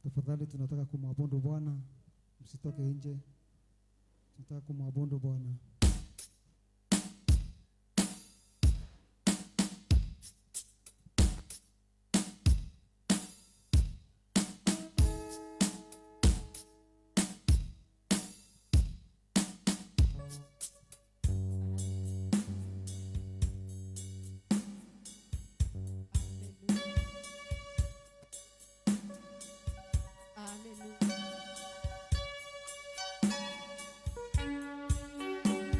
Tafadhali tunataka kumwabudu Bwana, msitoke nje. Tunataka kumwabudu Bwana. Hallelujah. Hallelujah.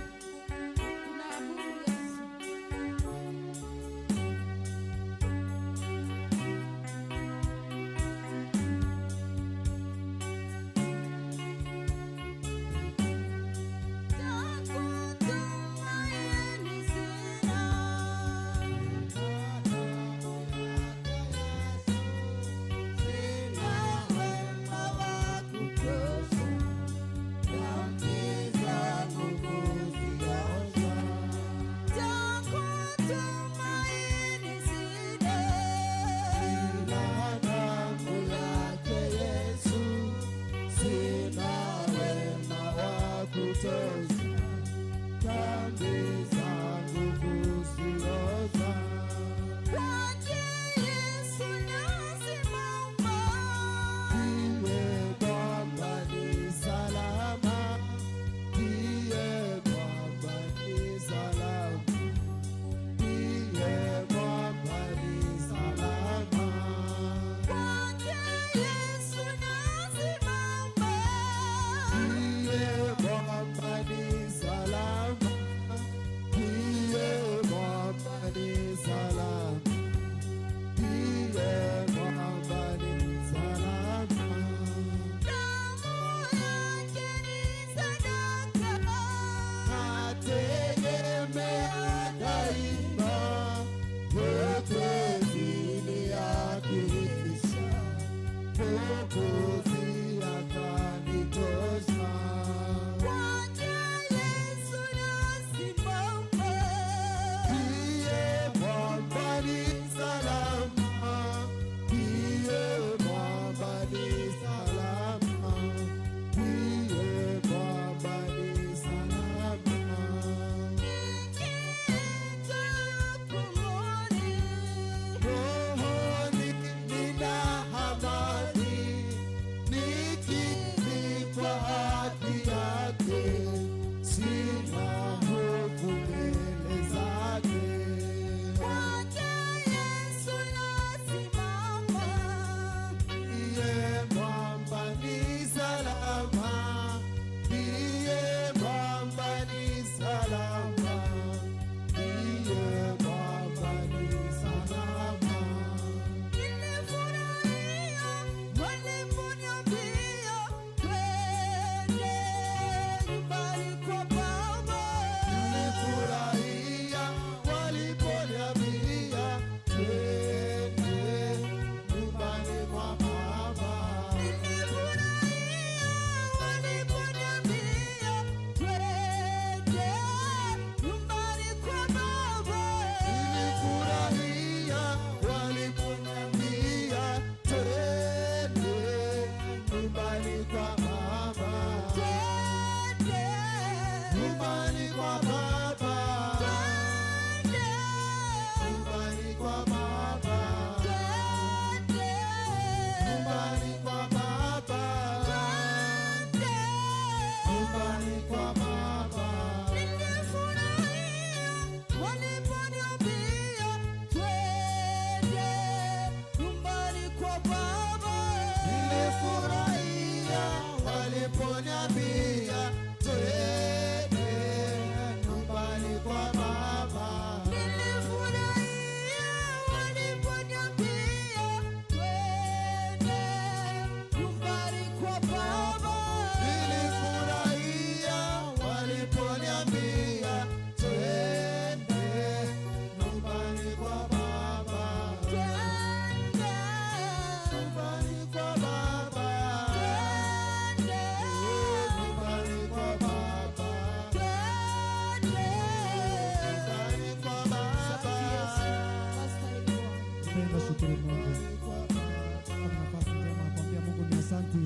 asante.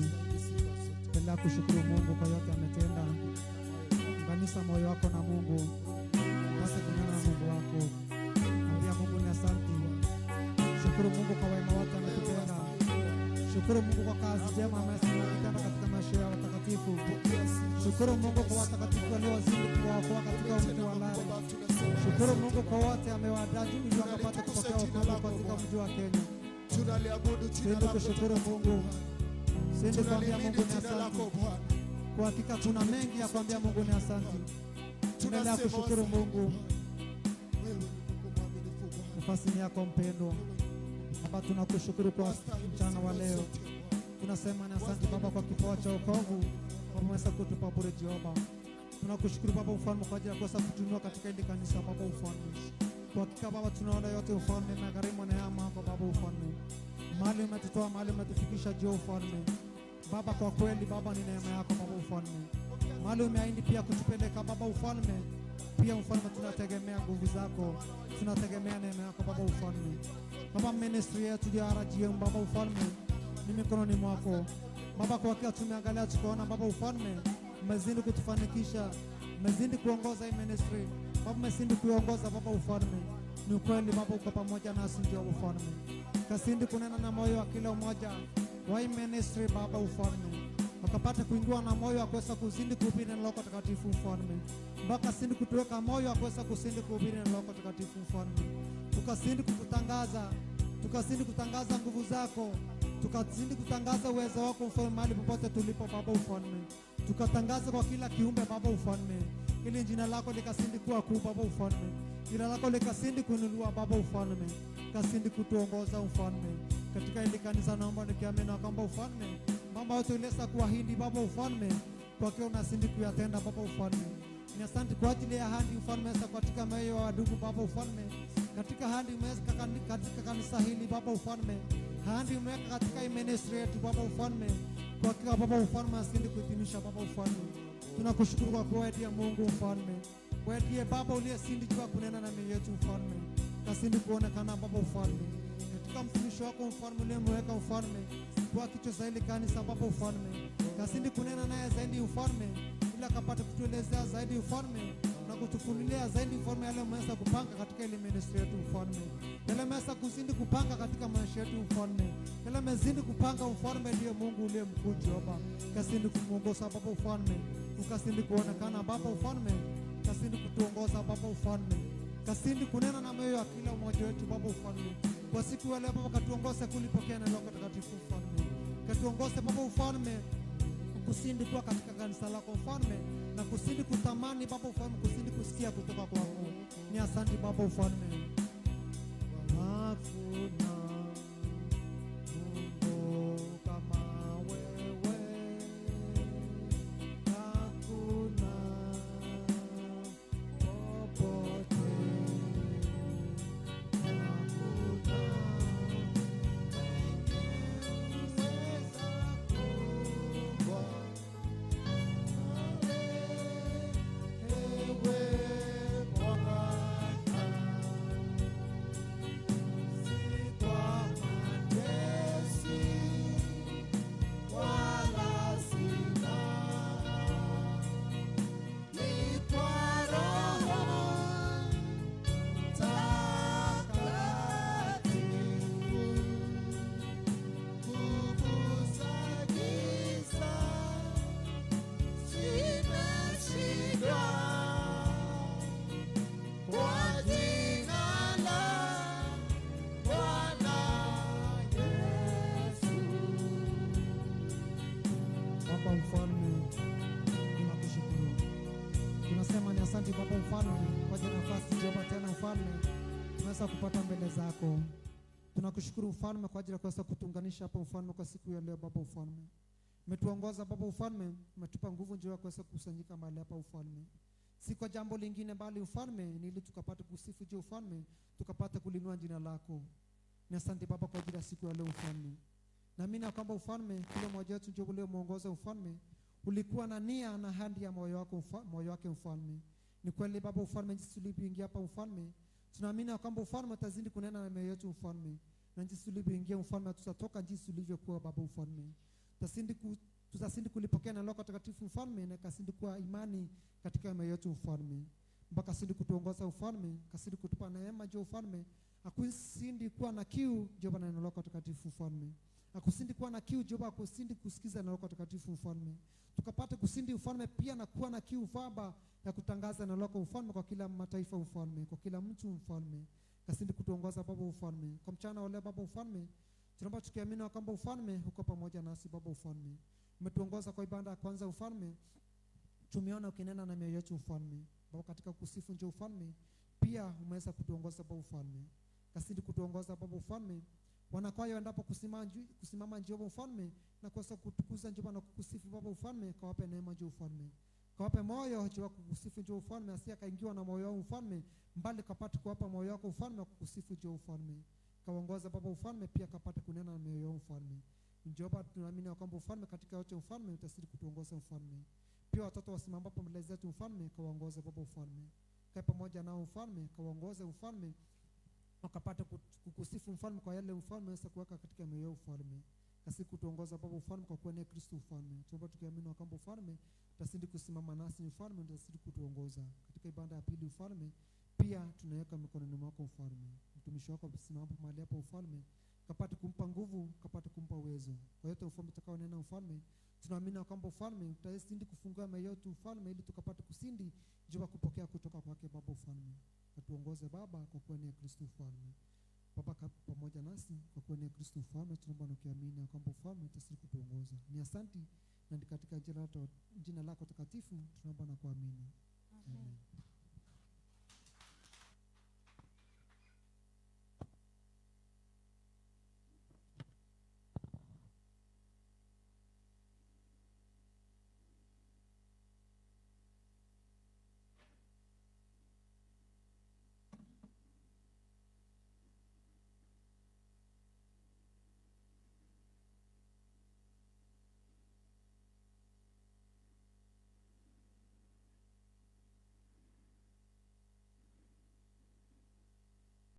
Endelea kushukuru Mungu kwa yote ametenda. Unganisha moyo wako na Mungu, basi kunena na Mungu wako, ambia Mungu ni asante. Shukuru Mungu kwa wema wote ametutenda. Shukuru Mungu kwa kazi njema amesema katika maisha ya watakatifu. Shukuru Mungu kwa watakatifu waliozidi kuwaokoa katika mji wa Lari. Shukuru Mungu kwa wote amewaandaa ili wakapata kupokea wokovu katika mji wa Kenya. Tunaliabudu jina Sindi lako kushukuru Mungu, sindi kuambia tunalihimidi Mungu ni jina asante. lako Bwana. Kwa hakika kuna mengi ya kuambia Mungu ni asante. Endelea Tunasema kushukuru asante Mungu. Bwana. Wewe ni Mungu mwaminifu Bwana. Nafasi ni yako mpendwa. Baba, tunakushukuru kwa Wastahili mchana wa sifa leo. zote Bwana. Tunasema ni asante Baba kwa kipawa cha wokovu umeweza kutupa bure Jehova. Tunakushukuru Baba mfalme kwa ajili ya kuweza kutunua katika hili kanisa Baba mfalme. Kwa hakika Baba tunaona yote mfalme magharimu neema yako Baba mfalme. Mahali umetutoa, mahali umetufikisha juu mfalme. Baba kwa kweli Baba ni neema yako Baba mfalme. Mahali umeahidi pia kutupeleka Baba mfalme. Pia mfalme tunategemea nguvu zako. Tunategemea neema yako Baba mfalme. Baba ministry yetu ya RGM Baba mfalme ni mikononi mwako Baba. Kwa hakika tumeangalia tukaona Baba ufalme umezidi kutufanikisha, umezidi kuongoza hii ministry Baba, umezidi kuongoza Baba ufalme. Ni ukweli Baba, uko pamoja nasi ndio ufalme, kasindi kunena na moyo wa kila mmoja wa hii ministry Baba ufalme, wakapata kuingiwa na moyo wa kuweza kuzidi kuhubiri neno lako takatifu mfalme, mpaka sindi kutuweka moyo wa kuweza kuzidi kuhubiri neno lako takatifu mfalme, tukazidi kukutangaza, tukazidi kutangaza nguvu zako, tukazidi kutangaza uwezo wako mfalme, mahali popote tulipo Baba ufalme, tukatangaza kwa kila kiumbe Baba ufalme, ili jina lako likazidi kuwa kuu Baba ufalme, jina lako likazidi kuinuliwa Baba ufalme, kasindi kutuongoza mfalme katika hili kanisa. Naomba nikiamini kwamba ufalme mambo yote uliweza kuahidi Baba ufalme, kwa hiyo unazidi kuyatenda Baba ufalme. Ni asante kwa ajili ya ahadi ufalme sasa katika moyo wa wadugu Baba ufalme, katika ahadi umeweka katika kanisa hili Baba ufalme, ahadi umeweka katika hii ministry yetu Baba ufalme. Kwa hakika Baba ufalme asindi kuhitimisha Baba ufalme. Tunakushukuru kwa kuwa ndiye Mungu mfalme, wewe ndiye Baba uliyesindi jua kunena na mioyo yetu mfalme, kasindi kuonekana Baba ufalme katika mtumishi wako mfalme uliyemweka mfalme kwa kichwa za hili kanisa Baba ufalme, kasindi kunena naye zaidi ufalme, ili akapate kutuelezea zaidi ufalme na kutufunulia zaidi ufalme yale umeweza kupanga katika ile ministry yetu mfalme, yale umeweza kuzidi kupanga katika maisha yetu mfalme, yale umezidi kupanga mfalme, ndiye Mungu uliye mkuu Jehova, kasindi kumuongoza Baba ufalme, ukasindi kuonekana Baba ufalme, kasindi kutuongoza Baba ufalme, kasindi kunena na moyo wa kila mmoja wetu Baba ufalme. Kwa siku ya leo Baba, katuongoze kulipokea neno lako takatifu mfalme, katuongoze Baba ufalme kusindi kuwa katika kanisa lako mfalme, na kusindi kutamani Baba ufalme, kusindi kusikia kutoka kwako. Ni asante Baba ufalme. Hakuna Mungu kama wewe, hakuna popote, hakuna mweza kuwa ewe Bwana, si kwa majeshi wala silaha, ni kwa Roho Mtakatifu. Nguvu za giza zimeshindwa kwa jina la Bwana Yesu. Baba mfalme, tunakushukuru. Tunasema ni asante Baba mfalme kwa ajili ya nafasi Jehova tena mfalme tumeweza kupata mbele zako. Tunakushukuru mfalme kwa ajili ya kuweza kutuunganisha hapa mfalme kwa siku ya leo Baba mfalme. Umetuongoza Baba mfalme, umetupa nguvu njema ya kuweza kukusanyika mahali hapa mfalme. Si kwa jambo lingine bali mfalme ni ili tukapate kusifu juu mfalme, tukapate kulinua jina lako. Ni asante Baba kwa ajili ya siku ya leo mfalme. Naamini ya kwamba ufalme kila mmoja wetu ndio uliomuongoza ufalme ulikuwa na nia na ahadi ya moyo wako moyo wake mfalme. Ni kweli Baba ufalme, jinsi tulivyoingia hapa mfalme, tunaamini ya kwamba ufalme utazidi kunena na mioyo yetu mfalme, na jinsi tulivyoingia mfalme tutatoka jinsi tulivyokuwa Baba ufalme. Tutazidi kulipokea neno lako takatifu mfalme, na kasindi kuwa imani katika mioyo yetu mfalme, mpaka sindi kutuongoza mfalme, kasindi kutupa neema juu mfalme, akusindi kuwa na kiu Jehova na neno lako takatifu mfalme, akusindi kuwa na kiu Jehova, akusindi kusikiza neno lako takatifu mfalme, tukapate kusindi mfalme pia na kuwa na kiu Baba ya kutangaza neno lako mfalme kwa kila mataifa mfalme, kwa kila mtu mfalme, kasindi kutuongoza Baba mfalme. Kwa mchana wa leo Baba mfalme, tunaomba tukiamini kwamba ufalme uko pamoja nasi Baba ufalme. Umetuongoza kwa ibada ya kwanza ufalme, tumeona ukinena na mioyo yetu ufalme. Baba katika kusifu nje ufalme, pia umeweza kutuongoza Baba ufalme. Kasidi kutuongoza Baba ufalme. Wanakwaya waendapo kusimama njia Baba ufalme na kuweza kutukuza njia na kukusifu Baba ufalme, kawape neema njia ufalme. Kawape moyo juu kukusifu njia ufalme, asiye akaingiwa na moyo wao ufalme, mbali kapate kuwapa moyo wako ufalme wa kukusifu njia ufalme. Kaongoza Baba ufalme pia kapate kunena na mioyo yao ufalme. Njoo tunaamini kwamba ufalme katika yote ufalme utazidi kutuongoza ufalme. Pia watoto wasimamapo mbele zetu ufalme, kawaongoze Baba ufalme. Kae pamoja nao ufalme, kawaongoze ufalme, wakapate kukusifu mfalme kwa yale ufalme waweza kuweka katika mioyo yao ufalme. Kasi kutuongoza Baba ufalme kwa kuwa ni Kristo ufalme. Tuombe tukiamini kwamba ufalme utazidi kusimama nasi ufalme, utazidi kutuongoza. Katika ibada ya pili ufalme, pia tunaweka mikononi mwako ufalme. Mtumishi wako asimama mahali hapo ufalme, kapate kumpa nguvu, kapate kumpa uwezo. Kwa yote ufalme utakaonena ufalme, tunaamini kwamba ufalme utazidi kufungua mioyo yetu ufalme, ili tukapate kusindi jua kupokea kutoka kwake Baba ufalme. Katuongoze Baba kwa kuwa ni Kristo ufalme. Baba pamoja nasi kwa kuwa ni Kristo ufalme, tunaomba na kuamini kwamba ufalme utazidi kutuongoza. Ni asanti na ni katika jina lako takatifu tunaomba na kuamini. Amen. Amen.